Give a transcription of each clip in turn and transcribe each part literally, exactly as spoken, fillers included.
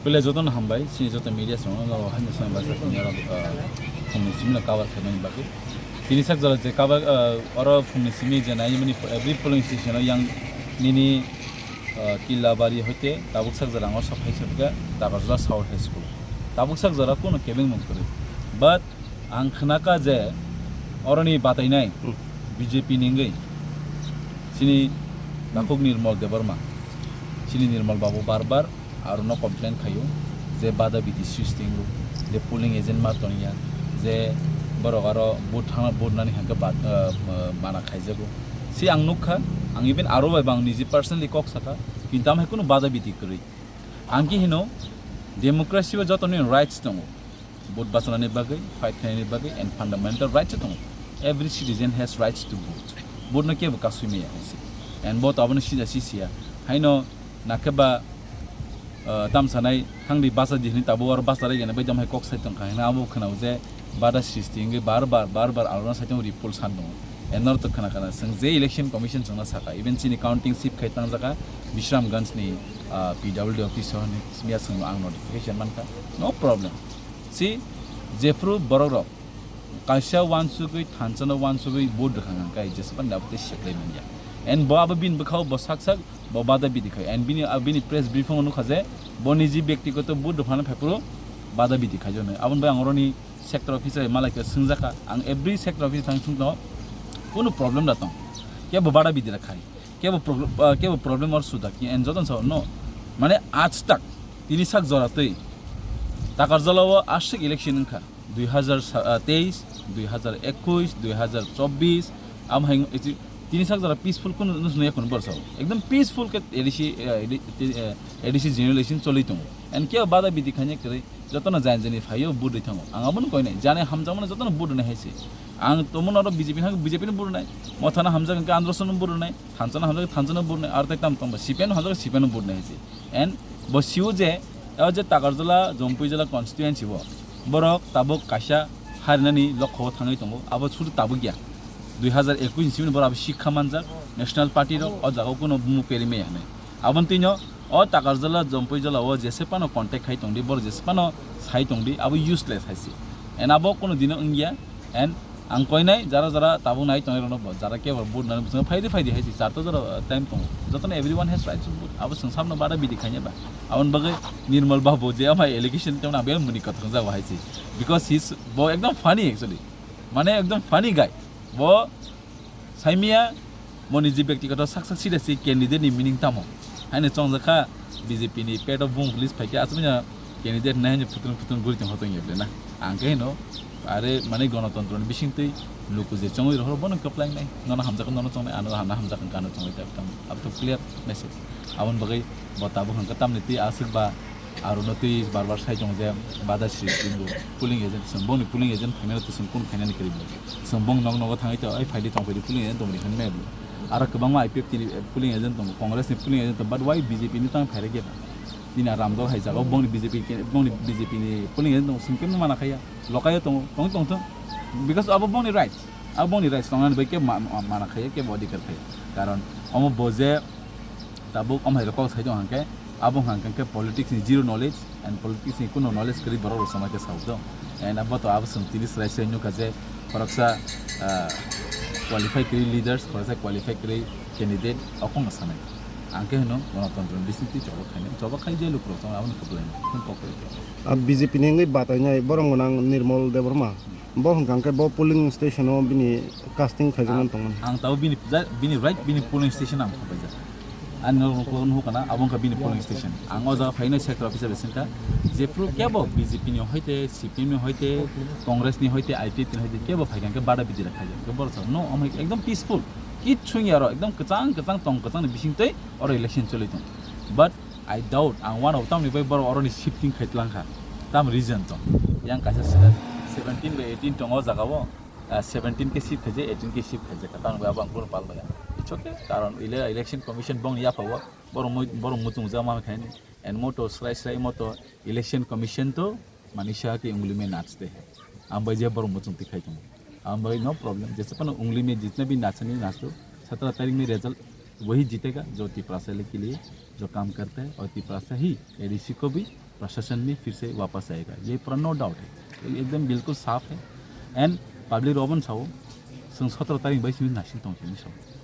Pele jotono hambai, chini joto media song no haino song basa tini oro, ah, phungni simi no cover khaimani bagwi. Tini sak jora je cover, ah, oro phungni simi je nai mani every polling station o yang nini, ah, Killabari hoite tabuk sak jora ang oro sok hai sabga Takarjala South High School. Tabuk sak jora kuno kebeng mung kwrwi. But ang khnaka je oroni batainai Hmm. B J P ni wngwi chini takhuk Nirmal Debbarma, chini Nirmal babu bar bar arono complain khaio je bada biti sristi wngo, je polling agent ma tongya, je borok aro vote thangna vote nani hangke bad-, ah, ah, mana khaijago. Si ang nukha, ang even aro bai bang niji personally kok sakha, kintu amhai kunu bada biti kwrwi. Ang ki hino, democracy o joto ni rights tongo. Vote bachanani bagwi, fight khainani bagwi, and fundamental rights tongo. Every citizen has rights to vote. Vote no kebo kasui maya hai se. And vote abono sija si siya. Haino nakhe ba, uh, tamsanai thangdi bacha di hini tabo aro bacha rai gana bai dam hai kok sai tongkha. Hino abo khwnao je bada sristi wngwi bar bar, bar bar alona sai tongo report san tongo. And nor to khna khna swng je election commission chwngno saka. Even chini counting sip khai tangjaka Bishramganj ni, uh, P W D office o hini smiya swngno ang notification mankha. No problem. Si, jephru borok rok kaisa wansugwi thansa no wansugwi vote rwkha hwnka kai jespan da tei seklai manya. And bo abo bini bwkhao bo sak sak bo bada bidi khai. And bini, ah, bini press briefing o nukha je bo niji byaktigoto vote rwphano phaiphuru bada bidi khai jone. Aboni bai ang oroni sector officer malai khe swngjaka. Ang every sector office thang sungno kunu problem da tong. Kebo bada bidi rwkhai. Kebo pro-, ah, kebo problem or suda ki and joton sa no. Mane aaj tak tini sak jora tei Takarjala o aswk election wngkha. Dui hazar teis, dui hazar ekush, dui hazar chobbish, am hai iti tini sak jora peaceful kun nus noya kun borsa. Ekdom peaceful ke A D C, eh, A D C, eh, A D C general election choli tongo. And kebo bada bidi khanya kere jotono jan jani phaio vote ri thango. Ang abono koi nai, jani hamjakmano jotono vote ri nai hai se. Ang tomo noro B J P hang B J P no vote ri nai, mothano hamjak hangke Andhra Sona vote ri nai, thansa no hamjak thansa no vote ri nai, ar tai tam tong ba C P M no hamjak C P M no vote ri nai hai se. And bo siu je, o je Takarjala, Jompuijala constituency bo, borok tabuk kaisa harinani lokho o thangwi tongo, abo suru tabuk ya. Dui hazar ekush ni simi borok abo sikha manjak, National Party rok, o jaga o kuno bumu peri maya hinwi. Aboni twino, o Takarjala, Jompuijala o jese phano contact khai tongdi, borok jese phano sai tongdi, abo useless hai se. And abo kuno dino wngya, and ang koinai jara jara tabuk nai tongnai rokno bo jara kebo vote nani bwskango phaidi phaidi hai se charta jora time tongo. Jotono everyone has right to vote. Abo chwng samno bada bidi khaina ba. Aboni bagwi Nirmal Babu je amai allegation tongna abo muni kwthang jago hai se. Because he's bo ekdom funny actually. Mane ekdom funny guy. Bo saimia moni je byaktigoto sak sak sida se candidate ni meaning tamo. Haino chongjak kha B J P ni pet of bung police phaikhe asmanya candidate nai haino phutung phutung guri tong hotong yeble na. Ang khe hino are mane gonotontro ni bising twi luku je chongwi rohor bono kwplai nai. Nono hamjak nono chongnai ano hana hamjak kano chongwi tak tam. Ab to clear message. Aboni bagwi bo tabuk hangka tamni twi aswk ba arono twi bar bar sai tong je bada sri tingo polling agent song boni polling agent phaimano twi song kun khainani kiri bo. Song bong nog nogo thangwi to ai phaidi tong phaidi polling agent tong ri hwnmai bo. Aro kwbangma I P F T ni polling agent tongo, Congress ni polling agent tongo, but why B J P ni tang phairok ya? Tini a Ramdol hai jaga o bongni B J P ke, bongni B J P ni polling agent tongo, singke mana khaya, lokayo tongo, tong tong thung. Because abo bongni rights, abo bongni rights tongnani bai ke ma-, ma-, mana khaya, ke bo adhikar khaya. Karon omo bo je tabuk omo hai rok kok sai tong hangke, abo hangke ke politics ni zero knowledge, and politics ni kuno knowledge kwrwi borok rok sama khe sao do. And abo to abo chwng tini srai srai nukha je khoroksa, ah, qualify kwrwi leaders, khoroksa qualify kwrwi candidate, o khongno sanai. Ang khe hwno gonotontro ni bisingtwi choba khainai, choba khai je lukurok tongo abono kwplainai, khum kok kwrwi khe. Ah, B J P ni wngwi batainai borok gwnang Nirmal Debbarma. Bo hwnkha hwnkhe bo polling station o bini casting khaijaknani tongmani. Ang tabuk bini, bini right, bini polling station ang khapaijak. Ani norok nuklo nuhukana, abo wngkha bini polling station. Ang o jaga phaino sector officer bai swngkha, jephru kebo B J P ni hoite, C P M ni hoite, Congress ni hoite, I P F T ni hoite, kebo phaikha hwnkhe bada bidi rok khaijak. Hwnkhe borok sa, no, omo ekdom peaceful. Kichhu wngya oro, ekdom kwchang, kwchang tong, kwchang ni bisingtwi oro election choli tong. But I doubt, ang uanao tamni bai borok oroni shifting khai tlangkha. Tam reason tong. Yang kaisa seventeen by eighteen tongo o jaga o. Ah, seventeen khe shift khaijak, eighteen khe shift khaijak, tamni abo ang bono pal maya. It's okay, karon ele-, election commission bongni yapha o, borok mui-, borok muchung jama khaini, and moto srai srai moto election commission to manisa ke ungli mein nachte hai. Ang bai je borok muchung ti khai tongo. Ang bai no problem, jese pano ungli mein jitna bhi nachani nacho, satara tarik mein result wahi jitega, jo Tiprasa le ke liye jo kaam karta hai, aur Tiprasa hi A D C ko bhi प्रशासन में फिर से वापस आएगा, ये पूरा no doubt है, एकदम बिल्कुल साफ है। And पब्लिक रोबन साहू संग सत्रह तारीख बाईस मिनट नासिन तोंग,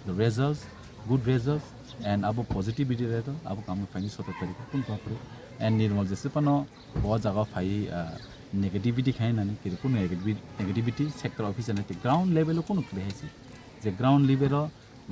the results, good results, and abo positivity rate abo kamo faini सत्रह तारीख kun papre and Nirmal Jesse pano bo jaga phai, ah, negativity khai nani kiri kun negativity sector office na ground level o kun kri hai si, je ground level o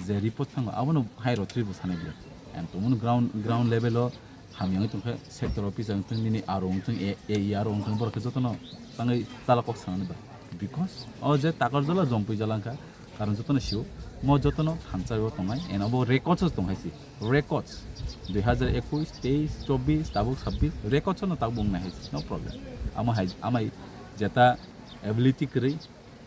je report thango abono hai rotri bo sanai bia. And to mun ground, ground level o hamyang tong khe sector office ang tong nini aro ang tong e e aro ang tong borok jotono tangwi chala kok sanani ba, because o je takar jala jompui jala kha. Karon jotono sio, mo jotono thansa o tongnai, eno bo records o tong hai si, records, dui hazar ekush, teis, chobbish, tabuk sabbish, records o no tabuk wng nai hai si, no problem. Amo hai, amai jeta ability kwrwi,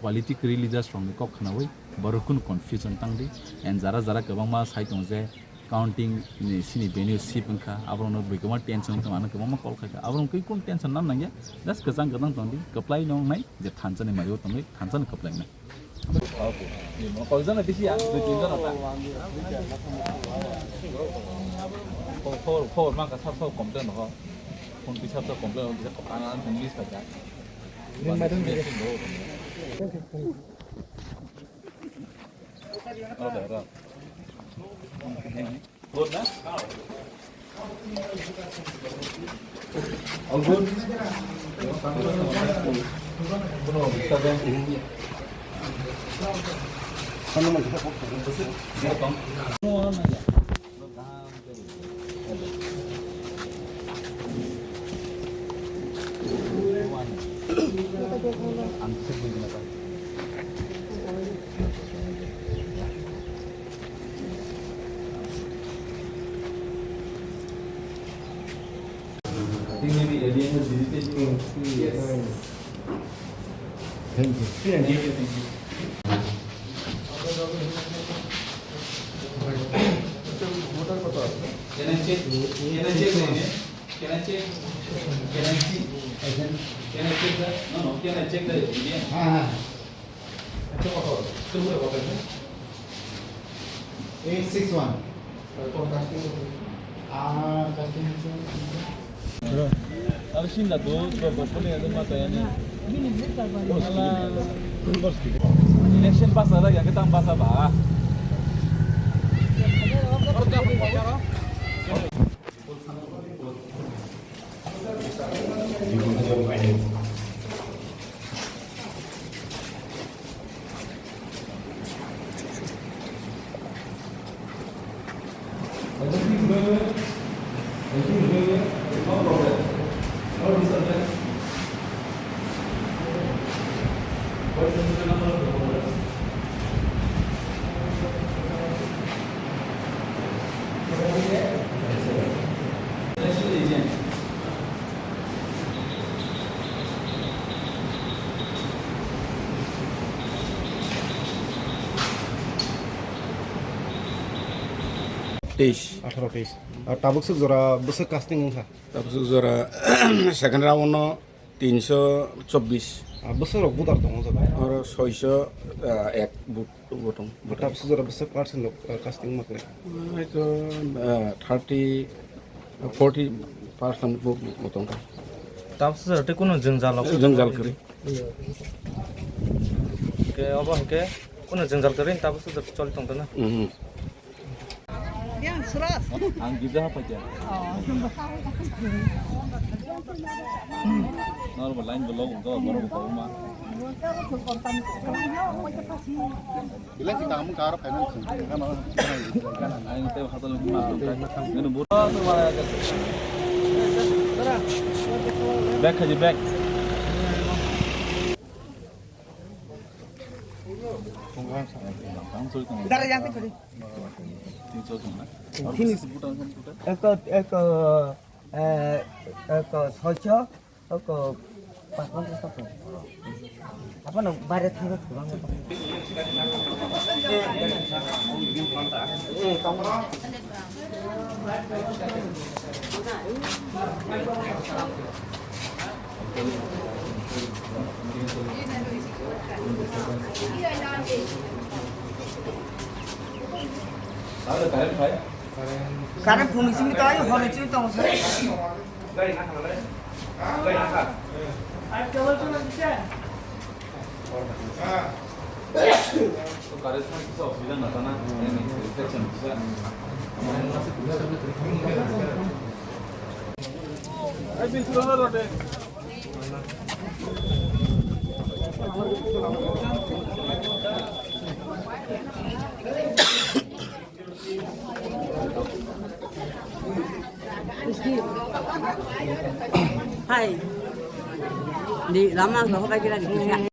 quality kwrwi leaders rokni kok khnaui, borok kunu confusion tang di, and jara jara kwbangma sai tongo je, counting ni sini venue sip wngkha, aborokno bwkha tension wngkha, ano kwbangma call khaikha, aborok kunu tension nam nangya, just kwchang kwchang tongdi, kwplai no wngnai, je thansa ni mario tongwi, thansa ni kwplai wngnai. Koi jona bisi ya, dui tin jona ta. Khobor, khobor, khobor mangkha sab sab complain ho. Phone pi sab sab complain ho, bisa kok ana phone miss kha ja. Ro da, ro. Thank you. Thank you, thank you. Can I check? Can I check the email? Can I check? Can I see? Can I check the? No, no. Can I check the email? हाँ, हाँ। Eight six one. Ah, casting. Aro sinda do, do, do, pone ado mata yani. Election pass ada yang kita pass apa? Teis. Atharo teis. Ah, tabuk swk jora bwswk casting wngkha? Tabuk swk jora second round no tinso chobbish. Ah, bwswk rok voter tongo jaga? Oro soiso, ah, ek vote, vote tong. Tabuk swk jora bwswk percent rok, ah, casting ma khlai? Hwnkhe, ah, thirty, forty percent bo, bo tongkha. Tabuk swk jora tei kunu jwngjal rok? Jwngjal kwrwi. Hwnkhe obo hwnkhe kunu jwngjal kwrwi tabuk swk jora choli tongthana? Mhm. Yang surat. Ang gija hapai kya? Oh. Normal line belong do, baru buka rumah. Bilang sih kamu karo kanan sih. Aing teh hatal rumah. Ngene buru. Back aja, back. Dara yang teh kali. Eko, eko, eh, eko soicho, eko pas pondro saka. Apa no, bare thang. Current phone simi tai, hor simi tong sa. Hai. Di lama ko ba kira di.